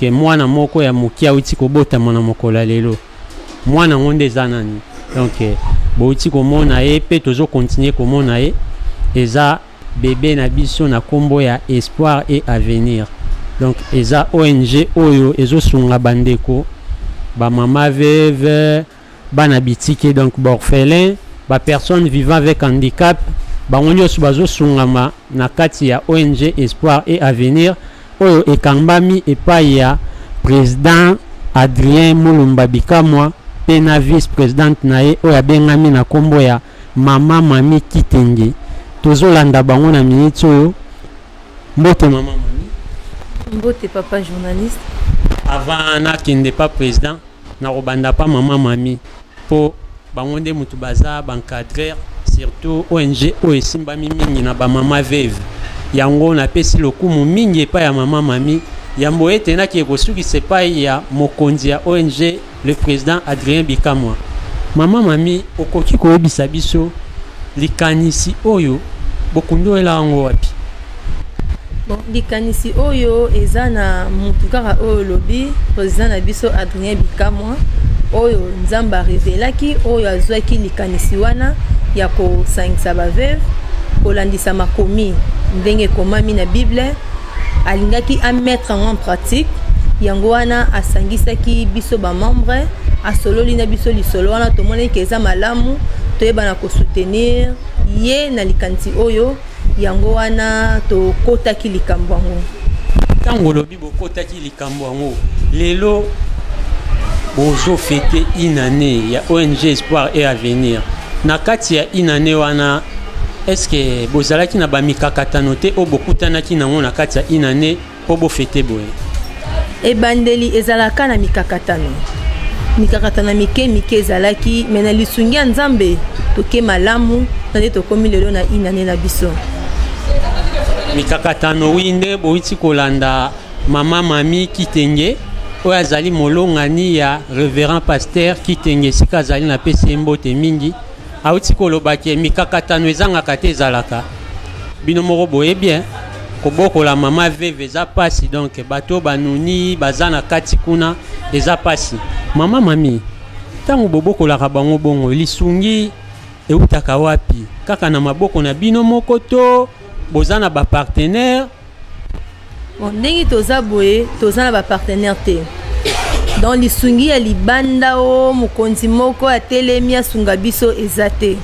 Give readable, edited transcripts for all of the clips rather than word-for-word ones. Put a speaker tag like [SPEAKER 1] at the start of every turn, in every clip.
[SPEAKER 1] Mwana moko ya moke awuti kobotama na mokolo ya lelo. Mwana yango nde eza nani? Donc bowuti komona ye mpe tozokontinue komona ye, eza bebe na biso na nkombo ya Espoir et Avenir. Donc eza ONG oyo ezosunga bandeko bamama veuve, bana bitike, donc baorphelin, bapersonne vivant avec handicap. Bango nyonso bazosungama na kati ya ONG Espoir et Avenir oyo ekambami epai ya président Adrien Mulumba Bikamwa mpe na vice présidente na ye oyo abengami na nkombo ya Mama Mami Kitenge. Tozolanda bango na miniti oyo. Mbote mama Mami.
[SPEAKER 2] Mbote papa journaliste.
[SPEAKER 1] Avant nakende pa président, nakobanda pa mama Mami mpo bango nde mutu baza baencadreur, surtout ONG oyo esimbami mingi na bamama veuve. Yango napesi lokumu mingi epai ya mama Mami yambo ete nakee kosukisa epai ya mokonzi ya ONG, le président Adrien Bikamwa. Mama Mami, okoki koyebisa biso likanisi oyo bokundolela yango wapi?
[SPEAKER 2] Bon, likanisi oyo eza na mutu kaka oyo olobi, président na biso Adrien Bikamwa, oyo Nzambe arevelaki, oyo azwaki likanisi wana ya kosangisa baveuve kolandisa makomi ndenge ekomami na Bible. Alingaki amettre yango en pratique. Yango wana asangisaki biso bamembre, asololi na biso lisolo wana, tomonaki ke eza malamu toyebana kosoutenir ye na likanisi oyo. Yango wana tokotaki likambo yango.
[SPEAKER 1] Ntango olobi bokotaki likambo yango, lelo bozofete une année ya ONG Espoir et Avenir. Na kati ya une année wana, est-ce bozalaki na bamikakatano te oyo bokutanaki nango na kati ya une année mpo bofete boye?
[SPEAKER 2] Ebandeli ezalaka na mikakatano, mikakatano mike mike ezalaki, me na lisungi ya Nzambe toke malamu na nde tokomi lelo na une année na biso.
[SPEAKER 1] Mikakatano, wi, nde bowuti kolanda mama Mami Kitenge oyo azali molongani ya révérend pasteur Kitenge esika azali, napesi ye mbote mingi. Awuti koloba ke mikakatano ezangaka te, ezalaka. Bino moko boyebi bien, kobokola mama veuve eza pasi. Donc bato banuni baza na kati kuna, eza pasi. Mama Mami, ntango bobokolaka bango bongo, lisungi eutaka wapi? Kaka na maboko na bino moko to boza na bapartenaire?
[SPEAKER 2] Bon, ndenge toza boye, toza na bapartenaire te. Donc lisungi ya libanda o mokonzi moko atelemi asunga biso eza te.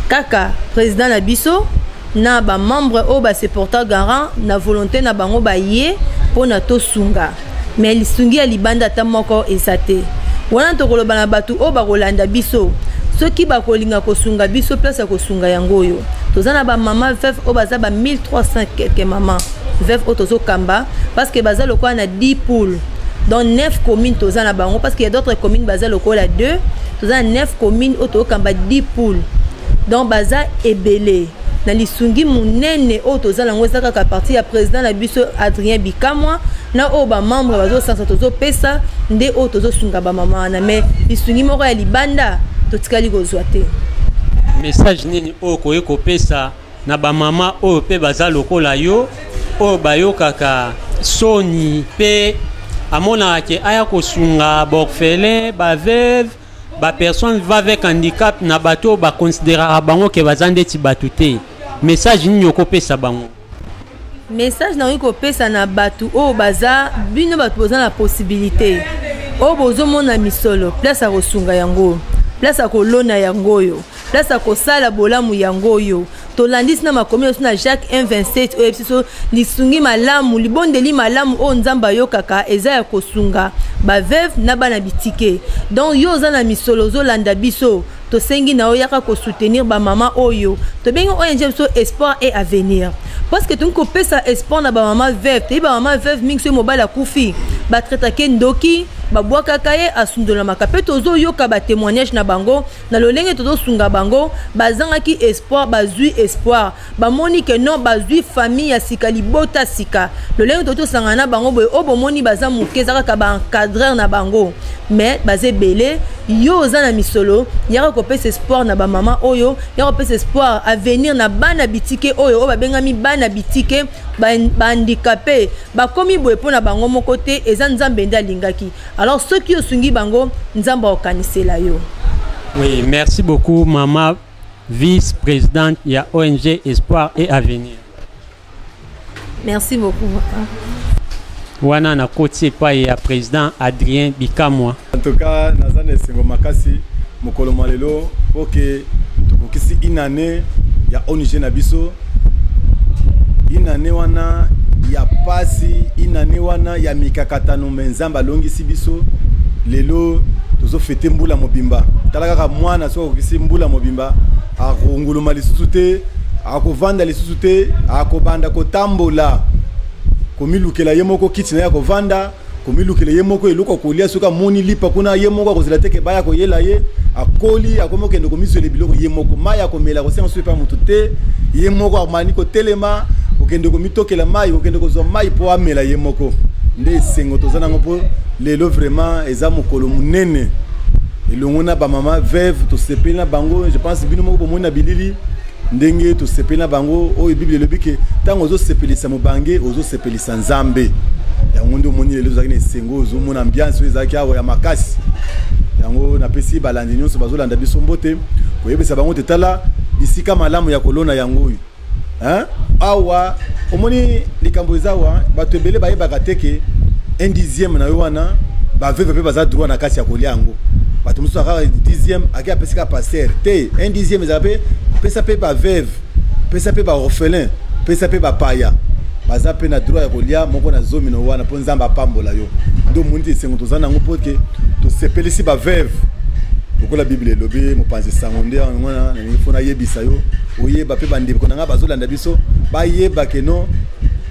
[SPEAKER 2] Kaka président na biso na bamembre oyo baseporta garant na volonté na bango, baye mpona tosunga, mais lisungi ya libanda ata moko eza te. Wana tokoloba na bato oyo bakolanda biso, soki bakolinga kosunga biso, place ya kosunga yango oyo. Toza na bamama veuve oyo baza ba 1300 quelque mama veuve oyo tozokamba, parce que baza lokola na 10 poules dans 9 communes. Toza na bango parce qu'il y a d'autres communes baza lokola 2. Toza na 9 communes oyo tozokamba 10 poules, donc baza ebele. Na lisungi monene oyo toza nango eza kaka parti ya président na biso Adrien Bikamwa na oyo bamembre bazosansa, tozopesa nde oyo tozosunga bamama wana, mais lisungi moko ya libanda totikali kozwa te.
[SPEAKER 1] Message nini oyo koyi kopesa na bamama oyo mpe baza lokola yo, oyo bayokaka soni mpe amonaka ke aya kosunga baorphelin, baveuve, bapersonne vivant avec handicap, na bato oyo bakonsideraka bango ke baza ndeti bato te? Message nini okopesa bango?
[SPEAKER 2] Message nakoki kopesa na bato oyo baza, bino bato boza na possibilité oyo bozomona misolo, place ya kosunga yango, place ya kolona yango oyo, place ya kosala bolamu yango oyo. Tolandisi na makomi nyonso na Jacques 1:27 oyo biso lisungi malamu, libondeli malamu oyo Nzambe ayokaka eza ya kosunga baveuve na bana bitike. Donc yo oza na misolo, ozolanda biso, tosengi na yo, yaka kosoutenir bamama oyo tobengi ONG biso Espoir et Avenir, parce que tolingi kopesa espoir na bamama veuve. Toyebi bamama veuve mingi, soki mobali akufi, batraitake ndoki, babwakaka ye, asundolamaka. Mpe tozoyoka batémoignage na bango na lolenge tozosunga bango. Bazangaki espoir, bazwi espoir, bamoni ke non, bazwi famille ya sika, libota sika. Lolenge toki tosangana na bango boye, oyo bomoni baza moke, eza kaka baencadreur na bango. Mais baza ebele. Yo oza na misolo, yaka kopesa espoir na bamama oyo, yaka kopesa espoir avenir na bana bitike oyo, oyo babengami bana bitike, bahandicapé. Bakomi boye mpo na bango moko te, eza Nzambe nde alingaki. Alors soki osungi bango, Nzambe akokanisela yo.
[SPEAKER 1] Oui, merci beaucoup, mama vice-présidente ya ONG Espoir et Avenir.
[SPEAKER 2] Merci beaucoup, papa.
[SPEAKER 1] Wana nakoti epai ya président Adrien Bikamwa.
[SPEAKER 3] En tout cas, naza na esengo makasi mokolo mwa lelo mpo ke tokokisi une année ya ONG na biso. Une année wana ya pasi, une année wana ya mikakatano, mais Nzambe alongisi biso. Lelo tozofete mbula mobimba. Tala kaka mwana, soki akokisi mbula mobimba, akonguluma lisusu te, akovanda lisusu te, akobanda kotambola, komilukela ye moko kiti na ye, akovanda, komilukela ye moko eloko ya kolia. Soki amoni lipa kuna, ye moko akozela te ke baya koyela ye. Akoli, akomi okende komizwela biloko ye moko. Mai akomela, kosenga soki epai motu te. Ye moko amani kotelema, kokende komitokela mai, kokende kozwa mai mpo amela ye moko. Nde esengo toza nango mpo lelo vraiment eza mokolo monene. Elongo na bamama veuve, tosepeli na bango. Je pense bino moko bomoni na bilili ndenge tosepeli na bango. Oyo Bible elobi ke ntango ozosepelisa mobange, ozosepelisa Nzambe. Yango nde omoni lelo ozalaki na esengo, ozomona ambiance oyo ezalaki awa ya makasi. Yango napesi balandi nyonso bazolanda biso mbote, koyebisa bango te: tala bisika malamu ya kolona yango oyo. Hein? Awa omoni likambo eza awa, bato ebele bayebaka te ke un dixième na yo wana, baveuve mpe baza droit na kati ya kolia yango. Bato mosusu akaka dixième ake apesi kaka pasteur te. Un dixième ezala mpe, pesa mpe baveuve, pesa mpe baorphelin, pesa mpe bapaya, baza mpe na droit ya kolia moko na zomi na wana, mpo Nzambe apambola yo. Nde omoni te esengo toza nango mpo ke tosepelisi baveuve lokola Bible elobi. Mopanzi sango nde yango wana nalingi mpo nayebisa yo, oyeba mpe bandeko na ngai bazolanda biso bayeba ke no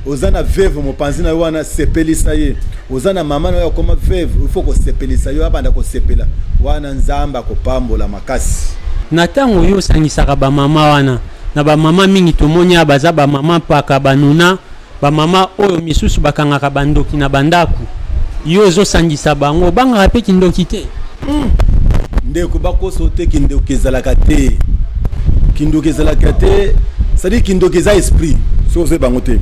[SPEAKER 3] oza na veuve mopanzi na yo wana, sepelisa ye. Oza na mama na yo akoma veuve, il faut kosepelisa yo, abanda kosepela wana, Nzambe akopambola makasi.
[SPEAKER 1] Na ntango oyo osangisaka bamama wana, na bamama mingi tomoni awa baza bamama mpaka banuna, bamama oyo misusu bakangaka bandoki na bandako. Yo ozosangisa bango, obangaka mpe kindoki te?
[SPEAKER 3] Ndeko, bakoso te, kindoki ezalaka te, kindoki ezalaka te. C'est-à-dire kindoki eza esprit. Soki ozwi bango te,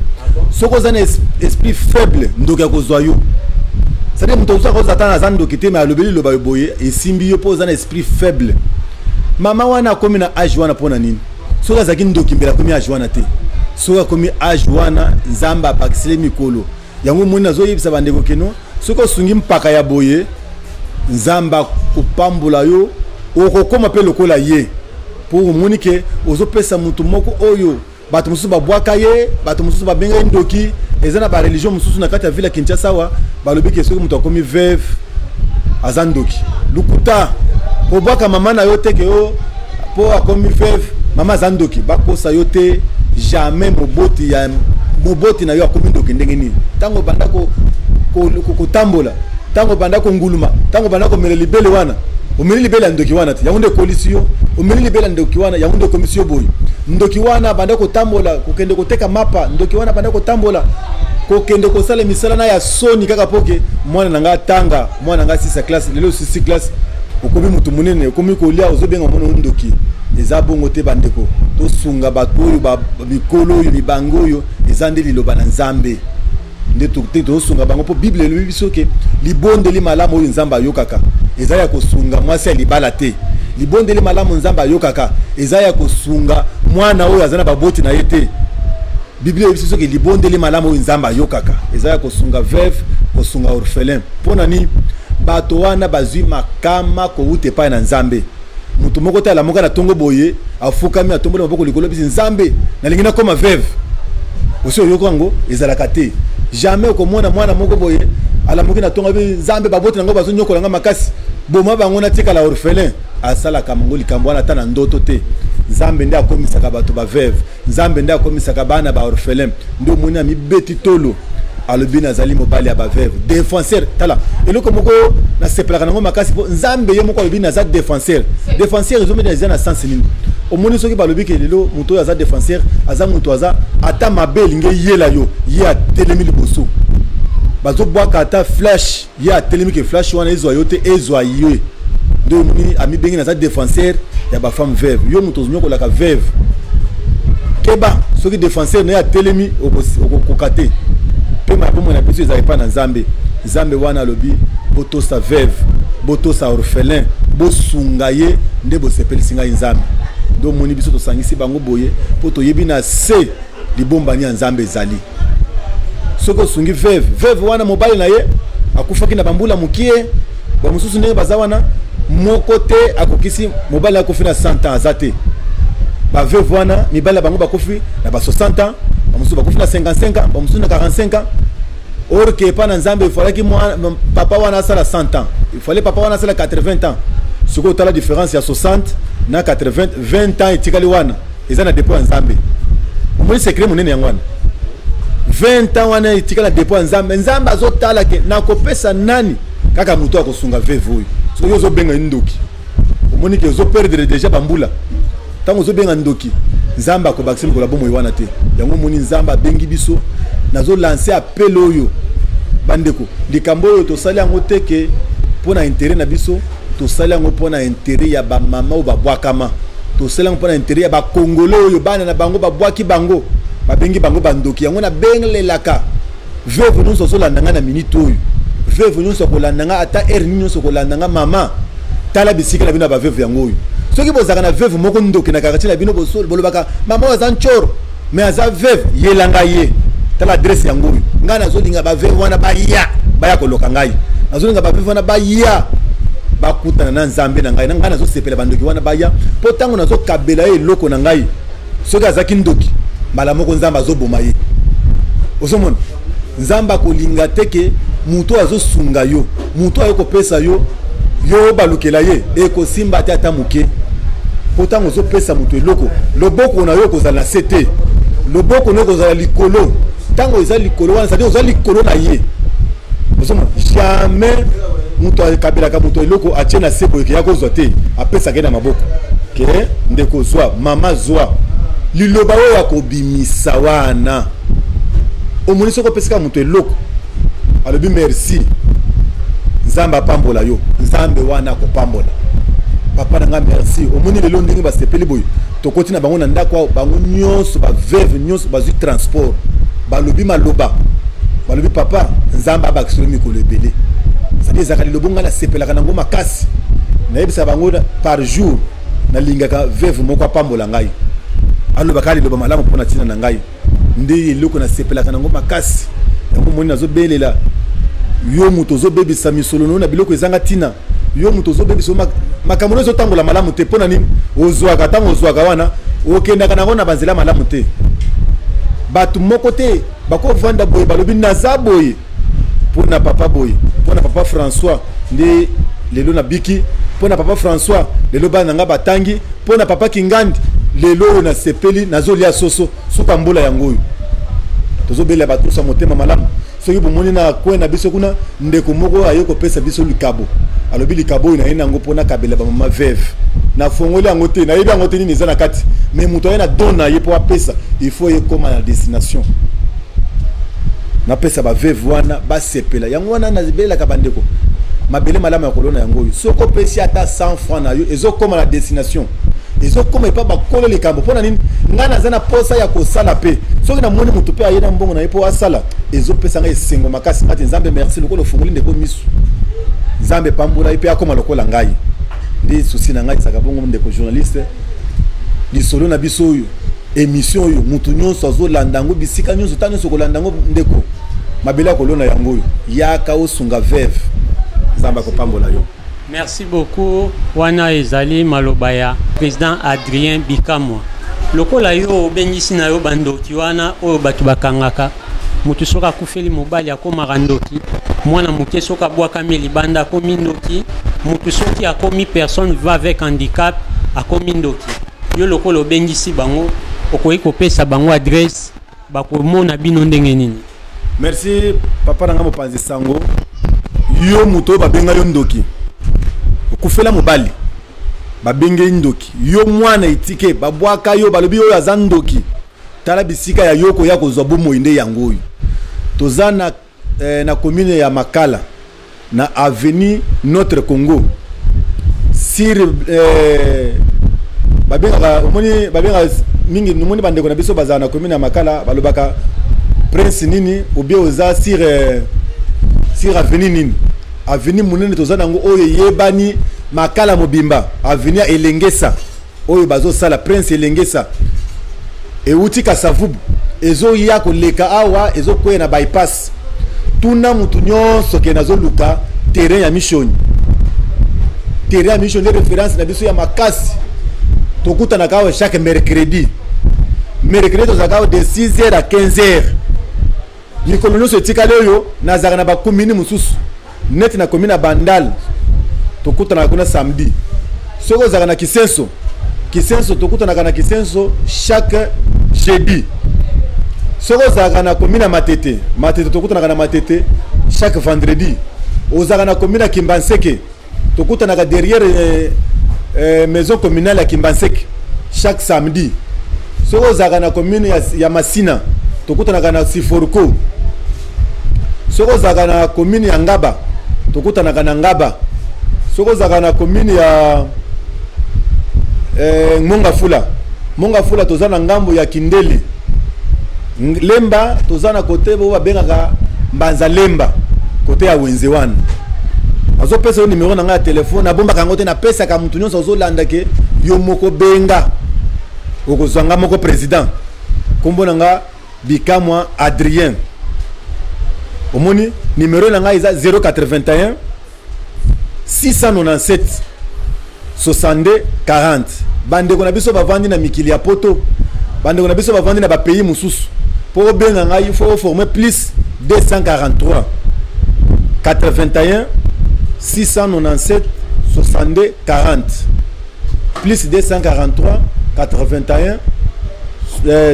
[SPEAKER 3] soki oza na esprit faible, ndoki akozwa yo. C'est-à-dire moto mosusu akozwa ata aza ndoki te, mais alobeli liloba boye, esimbi yo mpo oza na esprit faible. Mama wana akomi na age wana mpo na nini? Soki azalaki ndoki, mbela akomi age wana te. Soki akomi age wana, Nzambe apakisile mikolo. Yango omoni nazoyebisa bandeko keno soki osungi mpaka ya boye, Nzambe akopambola yo, okokóma mpe lokola ye, mpo omoni ke ozopesa motu moko oyo bato mosusu babwaka ye, bato mosusu babenga ye ndoki. Eza na bareligion mosusu na kati ya ville ya Kinshasa awa, balobi ke soki moto akomi veuve, aza ndoki. Lukuta. Kobwaka mama na yo te ke yo mpo akomi veuve, mama aza ndoki. Bakosa yo te, jamais. Moboti ya moboti na yo akomi ndoki ndenge nini? Ntango banda kotambola, ntango banda konguluma, ntango banda komela libele wana, omeli libele ya ndoki wana te, yango nde ekolisi yo. Omeli libele ya ndoki wana, yango nde ekomisi yo boye. Ndoki wana banda kotambola, kokende koteka mapa. Ndoki wana banda kotambola, kokende kosala misala na ya soni, kaka mpo ke mwana na ngai atanga, mwana na ngai asisa classe. Lelo osisi classe, okomi motu monene, okomi kolia, ozobenga mwana oyo ndoki. Eza bongo te, bandeko. Tosunga bato oyo, mikolo oyo, mibange oyo. Eza nde liloba na Nzambe nde tozosunga bango, mpo Bible elobi biso ke libondeli malamu oyo Nzambe ayokaka eza ya kosunga mwasi ya libala te. Libondeli malamu Nzambe ayokaka eza ya kosunga mwana oyo aza na baboti na ye te. Biblia eyebi biso ke libondeli malamu oyo Nzambe ayokaka eza ya kosunga veuve, kosunga orphelin. Mpo na nini? Bato wana bazwi makama kowuta epai na Nzambe. Moto moko te alamuka na ntongo boye, afukami, atomboli maboko likolo, bisi: "Nzambe, nalingi nakoma veuve." Osi oyoka yango? Ezalaka te. Jamais okomona mwana moko boye alamuki na ntongo: "Nzambe, baboti nango bazonyokola nga makasi, boma bango natikala orphelin." Asalaka mango likambo wana ata na ndoto te. Nzambe nde akomisaka bato baveuve, Nzambe nde akomisaka bana baorphelin. Nde omoni amibeti tolo, alobi: "Nazali mobali ya baveuve, défenseur." Tala eloko moko nasepelaka nango makasi, mpo Nzambe ye moko alobi: "Naza défenseur." Défenseur ezomena eza na sens nini? Omoni soki balobi ke lelo moto oyo aza défenseur, aza moto aza ata mabe elingi eyela yo, ye atelemi liboso. Bazobwaka ata flash, ye atelemi ke flash wana ezwa yo te, ezwa ye. Nde omoni amibengi naza défenseur ya bafemme veuve. Yo moto ozonyokolaka veuve, keba, soki défenseur na ye atelemi, okokoka te. Mpe mabomoi na biso ezala epai na Nzambe. Nzambe wana alobi botosa veuve, botosa orphelin, bosunga ye, nde bosepelisi ngai Nzambe. Nde omoni biso tosangisi bango boye mpo toyebi na se libombani ya Nzambe ezali. Soki osungi veuve, veuve wana mobali na ye akufaki na bambula mokie, bamosusu ndenge baza wana, moko te akokisi mobali akufi na 100 ans aza te. Baveuve wana mibali na bango bakufi na ba 60 ans, bamosusu bakufi na 55 ans, bamosusu na 45 ans. Or ke epa na Nzambe efalaki papa wana asala 100 ans, ifale papa wana asala 80 ans. Sikoyo otala différence ya 60 na 80, 20 ans etikali wana eza na dépôt ya Nzambe. Omoni secret monene yango wana, 20 ans wana etikali na dépôt ya Nzambe. Nzambe azotala ke nakopesa nani, kaka moto akosunga veuve oyo. Soki ozobenga ye ndoki, omoni ke ozoperdre déjà bambula. Ntango ozobenga ndoki, Nzambe akobakisa mikolo ya bomoi wana te. Yango omoni Nzambe abengi biso. Nazolancer appel oyo, bandeko, likambo oyo tosali yango te ke mpo na intérêt na biso, tosali yango mpo na intérêt ya bamama oyo babwakama, tosali yango mpo na intérêt ya bakongole oyo bana na bango babwaki bango, babengi bango bandoki. Yango nabengelelaka veuve nyonso azolanda ngai na minute oyo, veuve nyonso akolanda ngai ata heure nini nyonso akolanda ngai, mama, tala bisika na bino ya baveuve yango oyo. Soki bozalaka na veuve moko ndoki na quartier na bino, bolobaka mama oyo aza ncoro mais aza veuve, yela ngai ye, tala adresse yango oyo. Ngai nazolinga baveuve wana baya, baya koloka ngai. Nazolinga baveuve wana baya bakutana na Nzambe na ngai. Na ngai nazosepela bandoki wana baya, mpo ntango nazokabela ye eloko na ngai, soki azalaki ndoki, mbala moko Nzambe azoboma ye. Ozomona, Nzambe akolinga te ke moto oyo azosunga yo, moto aye kopesa yo, yo balukela ye, ekosimba te ata moke. Mpo ntango ozopesa moto eloko, loboko na yo ekozala na se te, loboko na yo ekozala likolo. Ntango eza likolo wana, c'est-à-dire oza likolo na ye. Ozomona, jamais moto akabelaka moto eloko atie na se boye ke ya kozwa te, apesaka ye na maboko ke ndeko zwa, mama zwa. Liloba oyo ya kobimisa wana, omoni, soki opesaka moto eloko, alobi merci, Nzambe apambola yo, Nzambe wana akopambola. Papa na nga, merci. Omoni lelo ndenge basepeli boye, tokoti na bango na ndako awa, bango nyonso baveuve nyonso bazwi transport, balobi maloba, balobi papa, Nzambe abakisolo mikolo ebele. Sadi ezalaka lilobo ngai nasepelaka nango makasi. Nayebisaka bango par jour nalingaka veuve moko apambola ngai, alobaka liloba malamu mpona ntina na ngai. Nde eloko nasepelaka nango makasi. Yango moni nazobelela yo moto ozobebisa misolo no na biloko ezanga ntina, yo moto ozobebisa makambo no ezotambola malamu te. Mpo na nini? Ozwaka, ntango ozwaka wana, okendaka nango na banzela malamu te. Bato moko te bakovanda boye balobi naza boye mpo na papa boye, mpo na papa François nde lelo nabiki, mpo na papa François lelo bana na nga batangi, mpo na papa Kingandi lelo oyo nasepeli, nazolia soso suka mbula. Yango oyo tozobelela bato nyonso ya motema malamu. Soki bomoni na coin na biso kuna, ndeko moko aye kopesa biso likabo, alobi likabo oyo naye nango mpo nakabela bamama veuve. Nafongoli yango te, nayebi yango te nini eza na kati, mais moto aye na don na ye mpo apesa, il faut ekóma na destination. Napesa baveuve wana basepela. Yango wana nabelelaka bandeko, mabele malamu ya kolona yango oyo. Soki opesi ata 100 franc na yo, ezokóma na destination, ezokóma epa bakolo likambo. Mpo na nini? Ngai naza na posa ya kosala, mpe soki namoni moto mpe aye na mbongo na ye mpo asala, ezopesa ngai esengo makasi. Ngati Nzambe merci lokola ofungoli ndeko misu, Nzambe pambola ye mpe akóma lokola ngai. Nde souci na ngai ezalaka bongo. Ndeko journaliste, lisolo na biso oyo, émission oyo, moto nyonso azolanda yango bisika nyonso, ta nyonso kolanda yango, ndeko, mabele ya kolona yango oyo, yaka osunga veuve, Nzambe akopambola yo.
[SPEAKER 1] Merci beaucoup. Wana ezali maloba ya président Adrien Bikamwa. Lokola yo obengisi na yo bandoki wana oyo bato bakangaka moto soki akufeli mobali akomaka ndoki, mwana moke soki abwakami libanda akomi ndoki, moto soki akomi personne va avec handicap akomi ndoki, yo lokola obengisi bango, okoki kopesa bango adresse, bakomona bino ndenge nini?
[SPEAKER 3] Merci papa na nga mopanzi sango. Yo moto oyo babenga yo ndoki, okufela mobali, babenge ndoki, yo mwana etike babwaka yo, balobi oyo aza ndoki, tala bisika ya yo koya kozwa bomoi nde yango oyo. Toza na na commune ya Makala, na avenue Notre Congo, sur babengaka, omoni, babengaka mingi, omoni, bandeko na biso bazala na commune ya Makala, balobaka prince nini, ou bien oza sur avenue nini, avenue monene toza nango oyo eyebani Makala mobimba, avenue ya Elengesa oyo bazosala, Prince Elengesa, euti Kasavubu, ezoya koleka awa, ezokwea na bypass. Tuna mutu nyonso ke nazoluka terrain ya Mishoni. Terrain ya Mishoni nde référence na biso ya makasi. Tokutanaka awa chaque mercredi. Mercredi tozalaka awa de 6 h à 15 h. Mikolo nyonso etikali oyo nazalaka na bakomini mosusu, neti na commune ya Bandal, tokutanaka kuna samedi. Soki ozalaka na Kisenso, Kisenso, tokutanaka na Kisenso chaque jeudi. Soki ozalaka na commune ya Matete, Matete, tokutanaka na Matete chaque vendredi. Ozalaka na commune ya Kimbanseke, tokutanaka derrière maison communale ya Kimbanseke chaque samedi. Soki ozalaka na commune ya Masina, tokutanaka na Siforco. Soki ozalaka na commune ya Ngaba, tokutanaka na Ngaba. Soki ozalaka na commune ya Mongafula, Mongafula, toza na ngambo ya Kindeli. Lemba, toza na kote bo babengaka Mbanza Lemba, kote ya wenze wana. Azopesa yo nimero na ngai ya telefone, nabombaka yango te, napesaka motu nyonso azolanda ke yo moko benga, okozwa nga moko président. Nkombo na nga Bikamwa Adrien. Omoni, nimero na ngai eza 081 697 62 40. Bandeko na biso bavandi na mikili ya poto, bandeko na biso bavandi na bapays mosusu, mpo obenga ngai, faut oforme plus 243 81 697 62 40, plus 243 81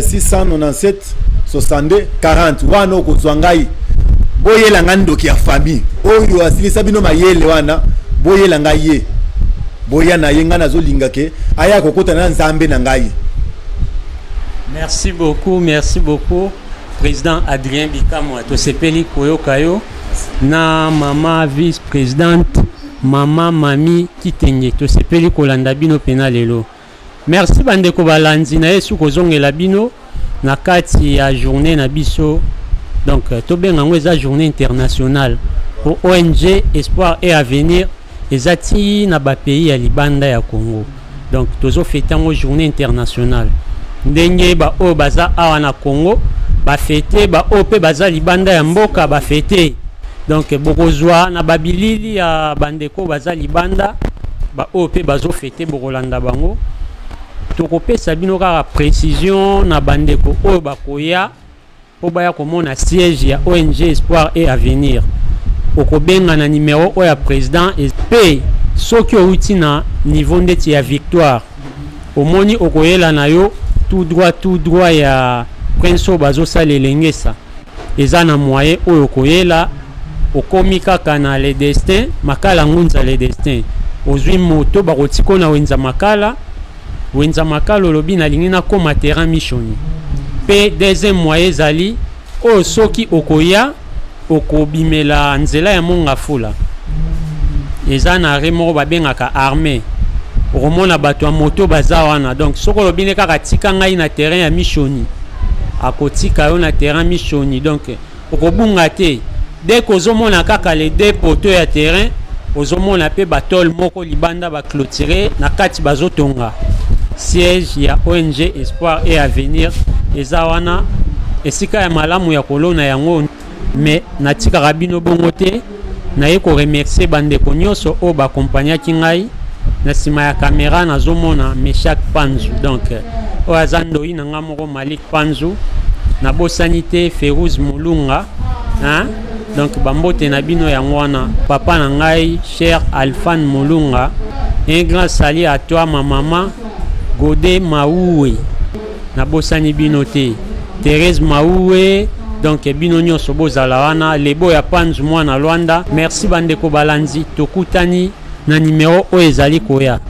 [SPEAKER 3] 697 62 40. Wana okozwa ngai. Boyela ngai ndoki ya famille oyo asilisa bino mayele wana, boyela ngai ye, boya na ye. Ngai nazolinga ke aya kokota na Nzambe na ngai.
[SPEAKER 1] Merci beaucoup, merci beaucoup, président Adrien Bikamwa. Tosepeli koyoka yo na mama vice présidente, mama Mami Kitenge. Tosepeli kolanda bino mpena lelo. Merci bandeko balandi na ye. Su kozongela bino na kati ya journée na biso, donc tobenga yango eza journée internationale pour ONG Espoir et Avenir. Eza ti na bapays ya libanda ya Congo, donc tozofete yango journée internationale. Ndenge baoyo baza awa na Congo bafete, baoyo mpe baza libanda ya mboka bafete. Donc bokozwa na babilili ya bandeko baza libanda, baoyo mpe bazofete, bokolanda bango. Tokopesa bino kaka précision na bandeko oyo bakoya mpo baya komona siège ya ONG Espoir et Avenir. Okobenga na nimero oyo ya président. Mpe soki outi na niveau ndeti ya Victoire, omoni, okoyela na yo tout droit, tout droit ya prince oyo bazosala Elengesa, eza na moyen oyo okoyela. Okomi kaka na Le Destin, Makala Ngunza, Le Destin, ozwi moto, bakotika na wenza Makala. Wenza Makala, olobi nalingi nakóma terrain Mishoni. Mpe deuxième moyen ezali oyo, soki okoya, okobimela nzela ya Mongafula, eza na arrêt moko babengaka Armée, okomona bato ya moto baza wana. Donc soki olobi nde kaka tika ngai na terrain ya Mishoni, akotika yo na terrain Mishoni. Donc okobunga te. Dès kozomona kaka les deux poteaux ya terrain, ozomona mpe batole moko libanda baclôture, na kati bazotonga. Siège ya ONG Espoir et Avenir eza wana, esika ya malamu ya kolona yango. Me natikaka bino bongo te, naye koremercier bandeko nyonso oyo bakompagnaki ngai na nsima ya kamera. Nazomona Meshak Panzu, donc oyo aza ndoi na nga moko, Malik Panzu. Nabosani te Ferouz Mulunga, hein? Donc bambote na bino yango wana. Papa na ngai cher Alphan Mulunga, un grand salut à toi. Ma mama Gode Maoué, nabosani bino te. Thérèse Maoué, donc bino nyonso bozala wana. Lebo ya Panzu, mwana Lwanda. Merci bandeko balandi, tokutani na nimero oyo ezali koya.